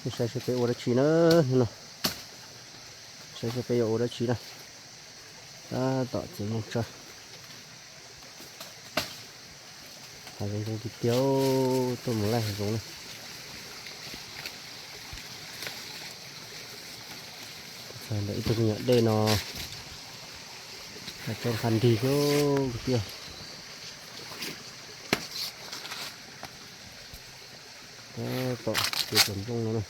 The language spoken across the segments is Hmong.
Saib seb peb ua dab tsi na, no. Saib seb peb yuav ua dab tsi na. Tab tom txiav moo tsawb. Hav zoov zoo tiag tiag, tuaj mus laij hav zoov na. Ntawm ib tug me nyuam dej no, tso nqha nrig xwb tiag. Tab tom txiav cov nplooj no na.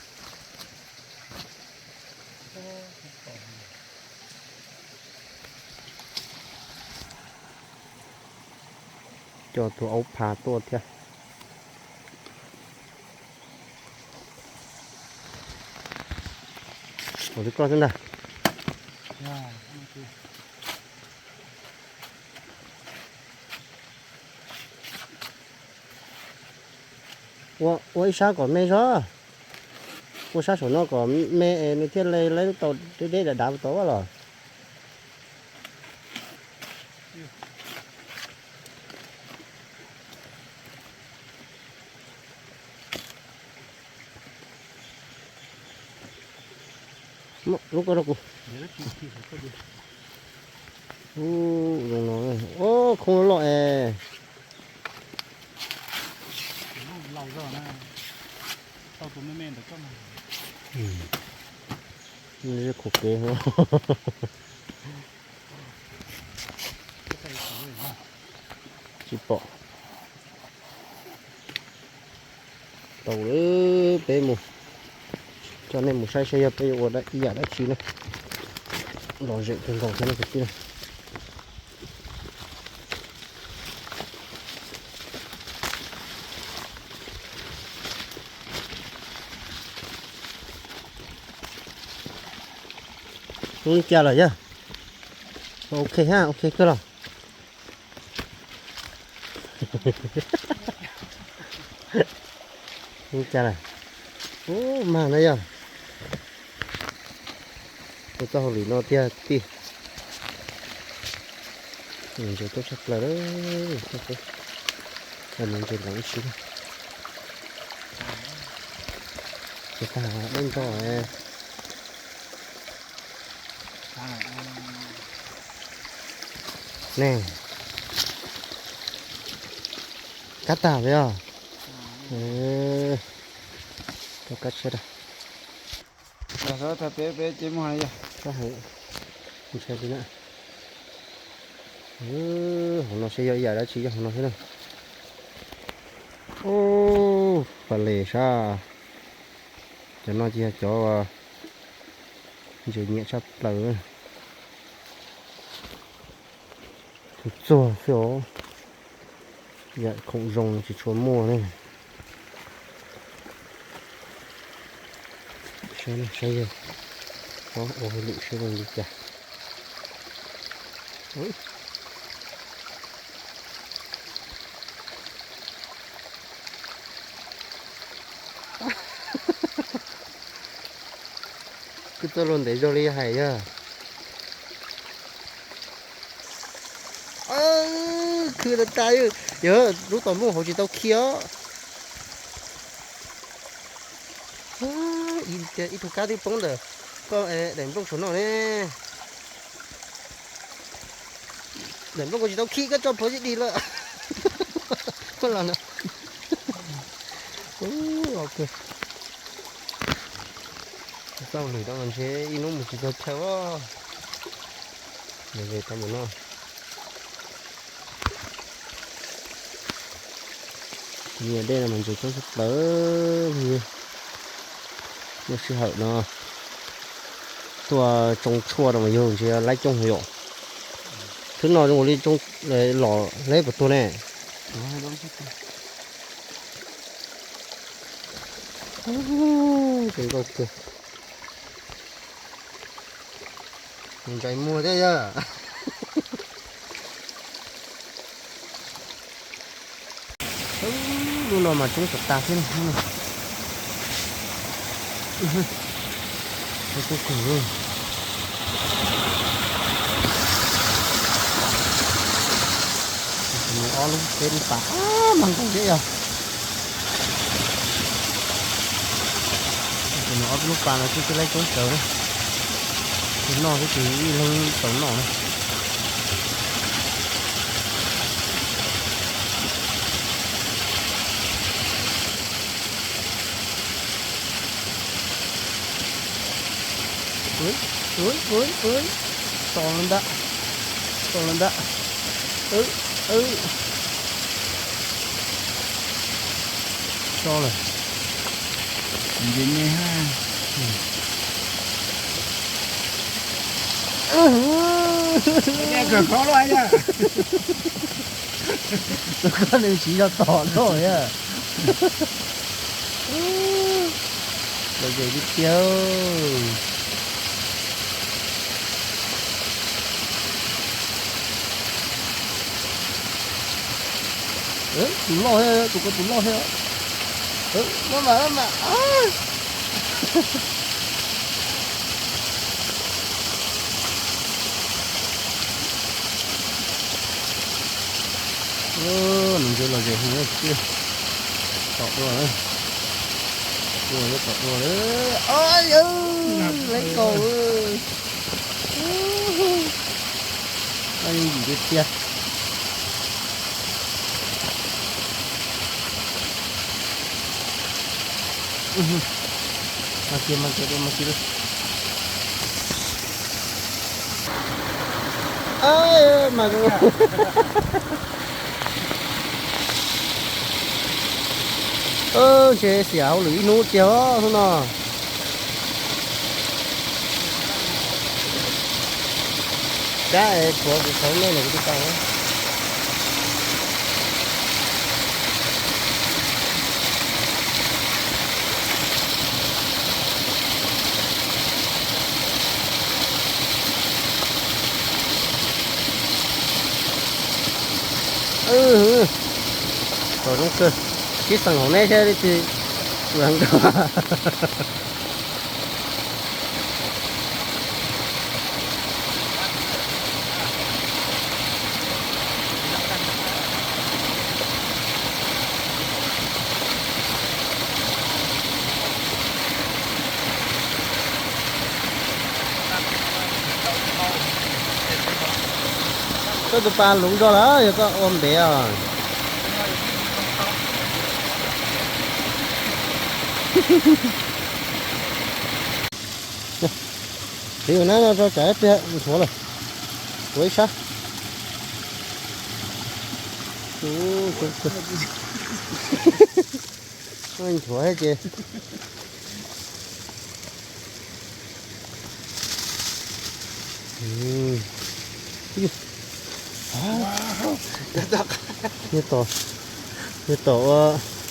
Coj tus aub pha tuaj thiab. Ua li koj xwb ntag. Ua ib sab kom me zog. Ua sab saum no kom me es nws thiaj li laib tau deb deb dav dav tod los. Lub ko rau kuv. Ub, zoo no, o, khoob loj es. Khuv kev. Tsis pom. Tau lawm, peb mus, coj nej mus saib saib yog peb yuav ua ib yam dab tsi na. Lom zem kawg nkaus thiab na kwv tij. Ub, li cas lawm yog? Ok ha, ok kawg los. Ub, cas lawm? Ub, mag na yog. Ua txoj hauj lwm no tiag tij. Ntses coob tshaj plaws lawm. Ntses los ib si. Ces tag deb nto. Ne, kab tag li os. Kab tshiab. Peb peb ces mus yog. Ntshai li na. Hauv no seb yog ib yam dab tsi yog hauv no xwb na. Ub, pam les sab. Cov no ces yog cov ntses nyiam tshaj plaws. Txuag txuag xwb os. Yam khoom zoo tsis tshua muaj ne. Saib, saib yog ua hauj lwm seb zoo li cas. Kuj txoj lus ntev zog li hais yog. Khwv tas tas, yog lub tom muj hauv tsis tau khi os. Ib tug kab twb poob ntawm koj daim nplooj saum no ne. Daim nplooj kuv tsis tau khi, koj tso plhuav ib dig lawm. Los no. Txoj lwm tau mas ntshe ib hnub mus tsis txog chaw os. Mus tau mus no. Niam dej no mas ntses coob tshaj plaws. Lub sij hawm no tuaj tsoo tshuaj no mas yog ntses laib coob heev yom. Thwb no zoo li los leb puas tuag ne. Zoo nkauj kawg. Mus ntsais muag thiab yog. Lub no mas coob tas tas thiab. Kub kub kawg. Ob lub peb lub pas, mag nkaus thiab yog. Ob lub pas no twb laib coob kawg na. Tus noj twb tsis ib leeg tau noj na. Ui, ui, ui, ui. Tos lawm ntag. Tos lawm ntag. Ub, ub. So lawm. Nce me ha. Kawg khov los yog. Tus koj nws siv zog tom no yog. Los ze tiag tiag. Tus loj thiab, tus ko tus loj thiab. Maj mam, maj mam. Nws nce los ze heev tiag. Tom dua, tom dua, tom dua. Laiv kaus. Yeej yim tiag tiag. Mas kiag, mas kiag, mas kiag. Mas ntshe xiam hauj lwm ib hnub tiag os hnub no. Kab es tshuav kuv tshuav nej no kuv twb tau. Tom zoo kawg, sib xeem hauv neb thiab tsis ua nrog. Koj tus pas luv zog lawm, yog koj ua ntev os. Tiv nab no rau tsam ib pliag nthuav lawm. Ua ib sab. Nthuav thiab ces. Nyob tom, nyob tom ua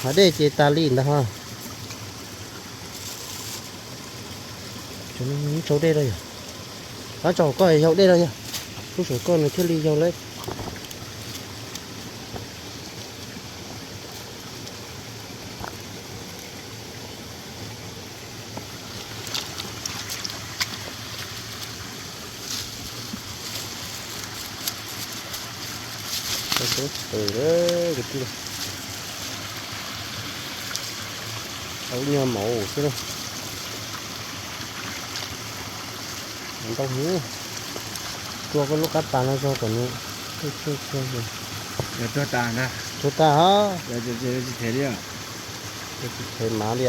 hav dej ces tas li ntag ho. Tsau dej rau yog, qab tsaug koj yau dej rau yog, lub saum koj nws thiaj li yau lawm. Tau tsis tau kwv tij, tau ib nyuag maum xwb na. Ntau heev. Tua koj lub qab pas no zog kom nws tuag tuag tuag. Tuag tas ntag. Tuag tas hos. Tsis them li, tsis them mas li.